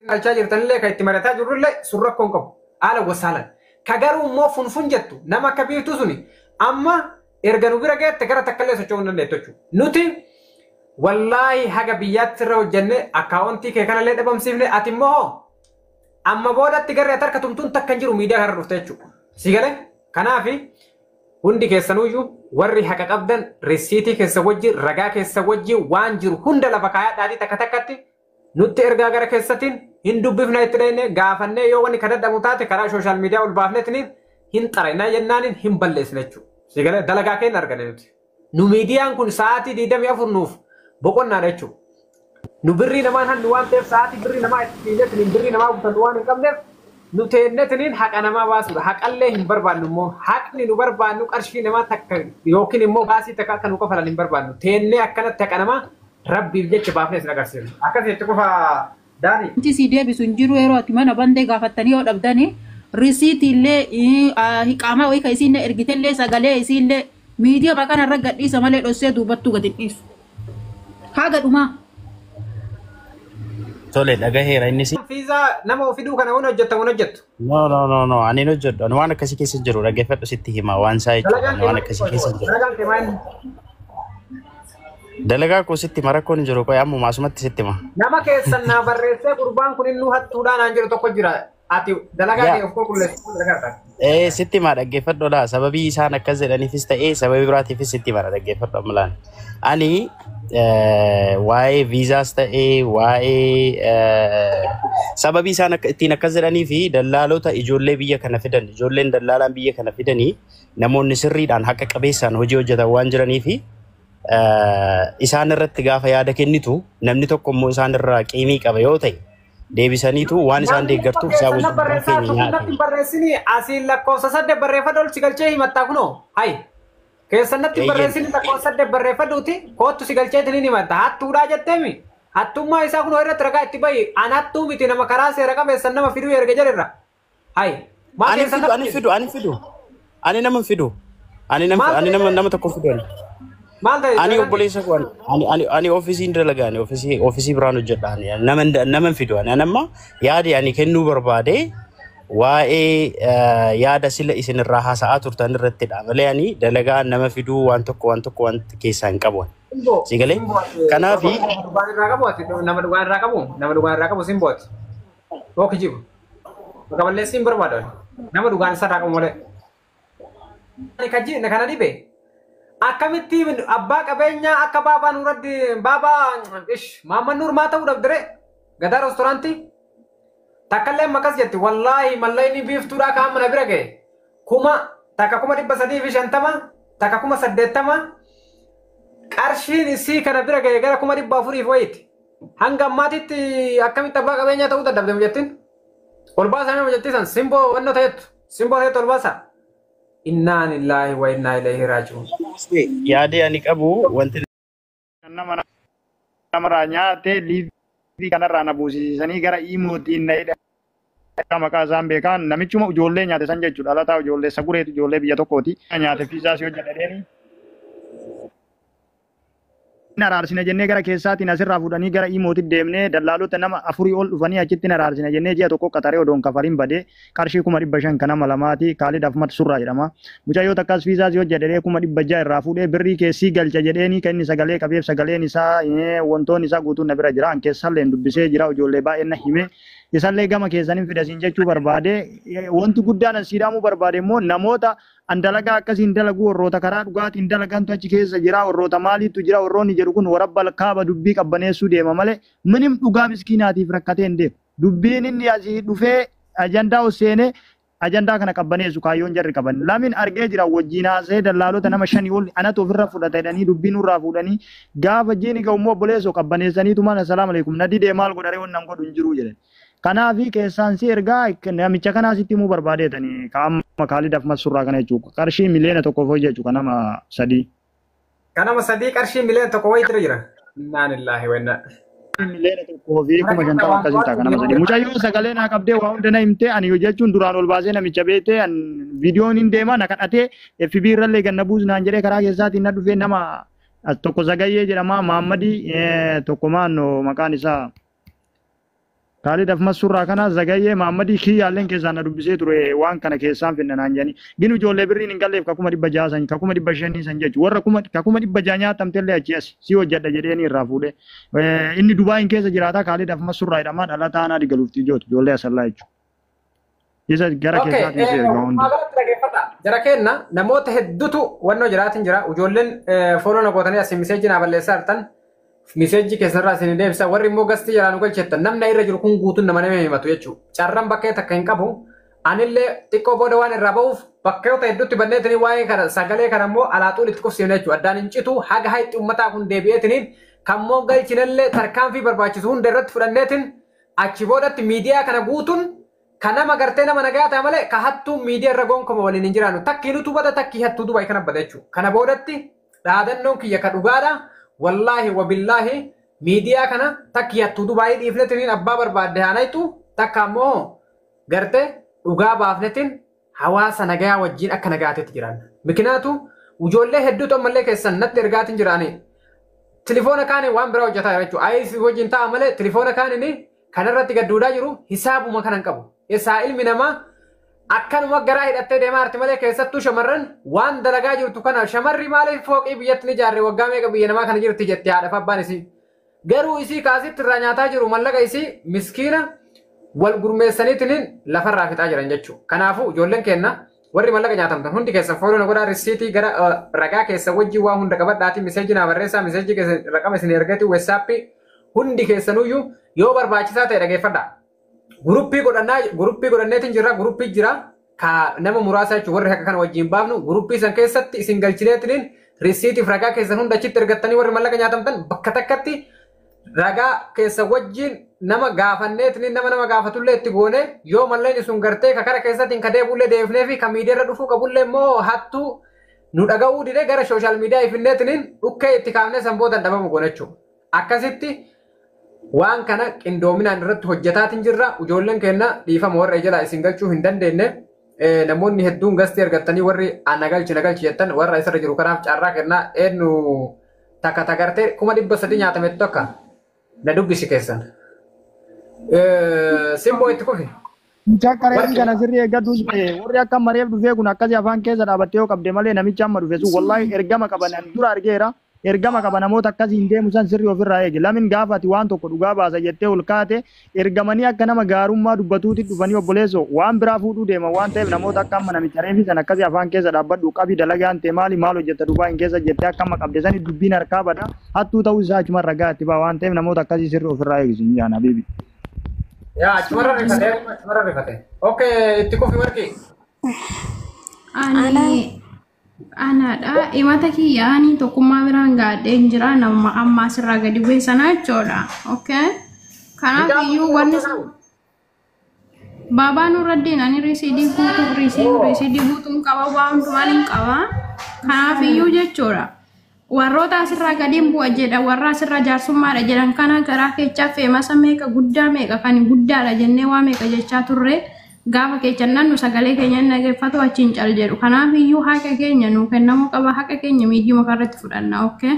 Galchaa jirtanillee kan itti mari'ataa jirrullee sun rakkoo hin qabu. Haala gosaalan. Ka garuu immoo funfun jettu nama akka biiftuu suni amma erga nu bira geette gara takkallee socho'uu hin dandeettu jechuudha. Nuti wallaahi haga biyyaatti irra hojjenne akkaawwantii kee kanallee dhabamsiifne, ati immoo hoo amma boodatti garri ati harka tumtuun takka hin jiru miidiyaa kana dhufte jechuudha. Si galee? Kanaafi hundi keessanuyyuu warri haqa qabdan risiitii keessa wajjin, ragaa keessa wajjin, waan jiru hunda lafa kaayadhaatii takka takkatti nutti ergaa. Gara keessatiin hin dubbifna, itti dhayne gaafannee, yoo wanni kan dadhabu taate karaa social media ol baafneetiniin hin xarayna jennaaniin hin balleessine jechuudha. Si galee? Dalagaa keenya argane nuti. Nu miidiyaan kun sa'aatii 24 nuuf boqonnaadha jechuudha. Nu birrii namaan hannu waan ta'eef, sa'aatii birrii namaa itti fiineetiniin birrii namaa guutannu waan hin qabneef, nu teennetiniin haqa namaa baasuudha. Haqallee hin barbaannu immoo, haqni nu barbaannu qarshii namaa takka yookiin immoo baasii takka akka nu kafalan hin barbaannu. Teennee akkanatti haqa namaa rabbiif jecha baafnee isin agarsiifna. Akkasitti qofa, Daani. Wanti si deebisu hin jiru. Yeroo ati mana bandee gaafattanii yoo dhabdanii, risiitii illee, hiqaamaa wayii kan isiin ergitellee, sagalee isiillee miidiyaa kana irra gadhiisa malee dhossee duubattuu gadi dhiisu. Haga dhumaa. Tole, dhagaheera innis. Fiizaa nama ofiduu kana waan hojjettamu hin hojjettu. No, no, no, no, ani hin hojjedhu. Ani waan akkasii keessa jiru, dhaggeeffadhu, sitti hima waan isaa jechuudha. Dalagaan Ani kee waan maal? Akkasii keessa jiru. Dalagaan kee maal? Dalagaa koo sitti hima, rakkoon hin jiru, qoy ammuma asumatti sitti hima. Nama keessan naa barreessee gurbaan kun innuu hattuudhaan naan jedhu tokko jira. Ati dalagaa Yaa. kee of qulqulleessu dalagaa. Ee, sitti hima, dhaggeeffadhu. Sababii isaan akkas jedhaniifis ta'ee sababii biraatiifis sitti hima, dhaggeeffadhu ammalaan. Ani waa'ee viizaas ta'ee waa'ee sababii isaan ittiin akkas jedhanii fi dallaalota ijoollee biyya kana fidan, ijoolleen dallaalaan biyya kana fidanii, namoonni sirriidhaan haqa qabeessaan hojii hojjetan waan jiranii fi isaan irratti gaafa yaada kennitu, namni tokko immoo isaan irraa qiimii qaba yoo ta'e, deebisaniitu waan isaan Namni deeggartuuf isaan keessan na wajjin barreessaa keenya tokko natti nyaatan. hin barreessini, asiin lakkoofsa 8 barreeffadhu, ol si galchee himattaa kunoo. Hayi. Keessan natti hin barreessini, lakkoofsa 8 barreeffadhuuti koottu si galcheetiin hin himatta. Hattuudhaa jetteemi. Hattummaa isaa kunoo irratti ragaa itti bahi. An hattuu miti, nama karaa seera qabeessan nama fiduu erga jedherra. Hayi. Maal Ani keessan fidu, ani natti fidu, ani fidu. Ani nama hin fidu. Ani nama Maal ani ta'e? nama tokko fidu ani. Maal ta'e? Ani obboleessa koo ani ofiisiin dalagaa, ani ofiisii biraan hojjedha, ani nama hin fidu. Ani amma yaadi ani kennuu barbaade waa'ee yaada sila isin irraa haasa'aa turtan irrattidha malee ani dalagaa nama fiduu waan tokko waan tokko waan keessaa hin qabu. Simboo. Si galee? Simboo ati Kanaafi nama dhugaan irraa qabu, ati nama dhugaan irraa qabu, nama dhugaan irraa qabu simboo ati. Hoo kijibu. Maka balleessii hin barbaadu ani. Nama dhugaan isa irraa qabu malee. Ani kana dhibe. Akkamitti abbaa qabeenyaa akka baabaa Nuuraddi baabaa ish Maamman Nuur maa ta'uu dhabdire gadaa reestooraantii takkallee akkas jetti. Wallaahi mallayni biiftuudhaa kaan mana bira ga'e 1000, 350,000, takka 80,000, qarshiin isii kana bira ga'e gara 400,000 wayiiti. Hanga ammaatitti akkamitti abbaa qabeenyaa ta'uu dadhabde jettiin ol baasaa nama jettii san simboo wannoo ta'ettu simboo ta'ettu ol baasaa. Innaa lillaahi wa innaa ilayhi raaji'uun. Yaadi ani qabu wanti nama namarraa nyaate liivii kanarraa na buusisanii gara iimootiin na hidha. Maqaa isaan beekan namichuma ijoollee nyaate san jechuudha. Dhalataa ijoollee sagureetu ijoollee biyya tokkooti. Nyaate fiizaas hojjedha deeni. Araarsina jennee gara keessaatiin asirraa fuudhanii gara iimootti deemnee, dallaalota nama afurii ol dhufanii achitti araarsina jennee ji'a tokko qaxaree odoon kafariin badee qarshii 500,000 kan nama lamaati. Kaalid Ahmad Surraa jedhama. Mucayyoo takkas fiizaas hojjedhee 600,000 irraa fuudhee birrii keessii galcha jedheeni kan inni sagalee qabeef, sagaleen isaa, wantoonni isaa guutuun na bira jira. An keessallee dubbisee jira, ijoollee baay'een na hime. Isallee gama keessaniin fidasiin jechuu barbaade. Wanti guddaan an siidhaamuu barbaade immoo namoota an dalagaa akkasiin dalaguu, warroota karaa dhugaatiin dalagantu achi keessa jira, warroota maaliitu jira, warroonni jedhu kun warabba kaaba dubbii qabbaneessuu deema malee minim dhugaa miskiinaatiif rakkatee hin deemu. Dubbiin inni asii dhufee ajandaa ol seenee ajandaa kana qabbaneessu kaayyoon jarri qaban. Lamin argee jira, wajjin haasa'ee dallaalota nama shanii ol anatu ofirra fudhata jedhanii dubbii nurraa fuudhanii, gaafa jiini ga'u immoo obboleessoo qabbaneessaniitu mana salaam aleekum na didee, maal godharee, wannan godhu hin jiru jedhan. Kanaafi keessaan si ergaa namicha kanaa sitti himuu barbaadeetani ka amma Kaalid Ahmad Surraa kana jechuudha. Qarshii 1 miliyoona hojjechu kan nama sadii. Kan nama sadii qarshii 1 miliyoona wayiitu jira. Innaa lillaahi wa innaa. 1,050,000 akkasii ta'a kan nama sadii. Mucayyoo sagalee naa qabdee waa hunda na himtee, ani jechuun duraan ol baasee namicha beektee, an viidiyoon hin deema na kadhatee FB irrallee ganna buusnaan jedhee karaa keessaatiin na dhufee, nama tokko Zagayyee jedhama, Mahammadii tokko maanno maqaan isaa. Kaalid Ahmad Surraa kana Zagayyee Mahammadii kiyyaalleen keessaan na dubbisee ture waan kana keessaan finna naan jedhanii. Ginu ijoollee birriin hin galleef ka 600,000 san ka 500,000 san jechuudha. Warra ka 600,000 nyaatamtellee achi as si hojjedha jedheeni irraa fuudhee. Inni Dubaayin keessa jiraata Kaalid Ahmad Surraa jedhama dhalataa aanaa digaluufti ijooti ijoollee asallaa jechuudha. Isa gara Okay, keessaatiin si erga hunda. Magaalatti dhaggeeffadha. Jara kenna namoota hedduutu wannoo jiraatin jira. Ijoolleen fooloo na gootanii asii miseejii naa balleessaa jirtan. Miseejii keessarraa isin deebisa. Warri immoo gastii jalaa nu galchettan. Namni irra jiru kun guutuun nama nama himatu jechuudha. Carraan bakkee takka hin qabu. Anillee xiqqoo booda waan irraa ba'uuf bakkeewota hedduutti banneetanii waa'ee kana sagalee kana immoo alaaxuun itti qubsiifne jechuudha. Addaan hin citu haga hayitti uummataa kun deebi'eetiniin kan immoo galchinallee tarkaanfii barbaachisu hunda irratti fudhanneetiin achi boodatti miidiyaa kana guutuun kan nama gartee nama nagaa ta'a malee ka hattuu miidiyaa irra gonkoma waliin hin jiraannu. Takkii nutu bada takkii hattuu Dubaay kana bada jechuudha. Kana boodatti dhaadannoon kiyya ka dhugaadha. Wallaahi wabillaahi miidiyaa kana takkii hattuu Dubaayii dhiifnetiin abbaa barbaadde haanaytu takka ammoo gartee dhugaa baafnetiin hawaasa nagayaa wajjin akka nagaatetti jiraanna. Mikinaatu ijoollee hedduutu ammallee keessan natti ergaatiin jiraanii. Tilifoona kaaniin waan biraa hojjetaa jira jechuudha. Ayis wajjin ta'a malee tilifoona kaaniin kanarratti gadduudaa jiru hisaabuma kanan qabu. Isaa ilmi namaa akkanuma garaa hidhattee deemaa jirti malee keessattuu shamarran waan dalagaa jirtu kana shamarri maaliif fooqii biyyatti ni ijaarre waggaa meeqa biyya namaa kana jirti jetti haadhaaf abbaan isii. Garuu isii kaasitti irraa nyaataa jiru mallaqa isii miskiina wal gurmeessaniitiin lafarraa fixaa jiran jechuudha. Kanaafuu ijoolleen keenya warri mallaqa nyaatamtan hundi keessan fooloo na godhaa risiitii gara ragaa keessa wajjin waa hunda qabadhaatii miseejii naa barreessaa miseejii keessa raqama isin ergati weessaappii hundi keessanuyyuu yoo barbaachisaa ta'e dhageeffadhaa. Guruppii godhannaa guruppii godhanneetiin jirra guruppii jira ka nama muraasa jechuun warri akka kana wajjin baafnu guruppii san keessatti isin galchineetiin risiitiif ragaa keessan hunda achitti ergattanii warri mallaqa nyaatamtan bakka takkatti ragaa keessa wajjin nama gaafanneetiin nama nama gaafatullee itti goone yoo malleen sun gartee ka kara keessattiin ka deebullee deebifnee fi ka miidiyaarra dhufuu qabullee immoo hattuu nu dhaga'uu didee gara sooshaal miidiyaa ifinneetiin dhukkee itti kaafnee san boodan dhabamu goone jechuudha. Akkasitti waan kana qindoominaan irratti hojjetaatiin jirra. Ijoolleen keenya dhiifama warra jalaa isin galchuu hin dandeenye. Namoonni hedduun gastii argattanii warri ana galchi na galchi jettan warra isarra jiru kanaaf carraa kennaa eenyu takka tagartee 300,000 nyaatametu takka na dubbisi keessan. Simboo itti kufi. Mucaa qareen kana sirrii eeggadhuus ba'e warri akka mareef dhufee kun akkasii afaan keessa dhaabattee yoo qabde malee namicha amma dhufe sun wallaahi ergama qaban an dura argeera. Ergama qaba namoota akkasii hin deemu san sirrii ofirraa eegi. Lamin gaafa ati waan tokko dhugaa baasa jettee ol kaate ergamanii akka nama gaarummaa dubbatuutti dhufanii obboleessoo waan biraa fuudhuu deema waan ta'eef namoota akka amma namicha reefi san akkasii afaan keessa dhaabbadhu qabi dalagaan ta'e maali maal hojjetta Dubaayin keessa jettee akka amma qabde sani dubbiin harkaa bada hattuu ta'uu isaa achuma ragaa itti ba'a waan ta'eef namoota akkasii sirrii ofirraa eegi sun jaan habiibi. Yaa achumarra rifate achumarra rifate. Okay itti kufi warqii. Ani anaadha. Himata kiyya ani tokkummaa biraan gaadheen jira nama amma asirraa gadi bu'e sana jechuudha. Okay. Kanaaf iyyuu wanni baabaa nurra ani risiidii guutuu risiidii guutuun qaba waa hundumaan hin qaba. Kanaaf iyyuu jechuudha. Warroota asirraa gadiin bu'a jedha warra asirraa jaarsummaadha jedhan kana garaa keechaa feemasa meeqa guddaa meeqa kan guddaadha jennee waa meeqa jechaa turre. Gaafa keechan nu sagalee keenya hin dhaggeeffatu achiin cal jedhu. Kanaaf iyyuu haqa keenya nuu kennamuu qaba. Haqa keenya miidiyuma kanarratti fudhanna. Okay.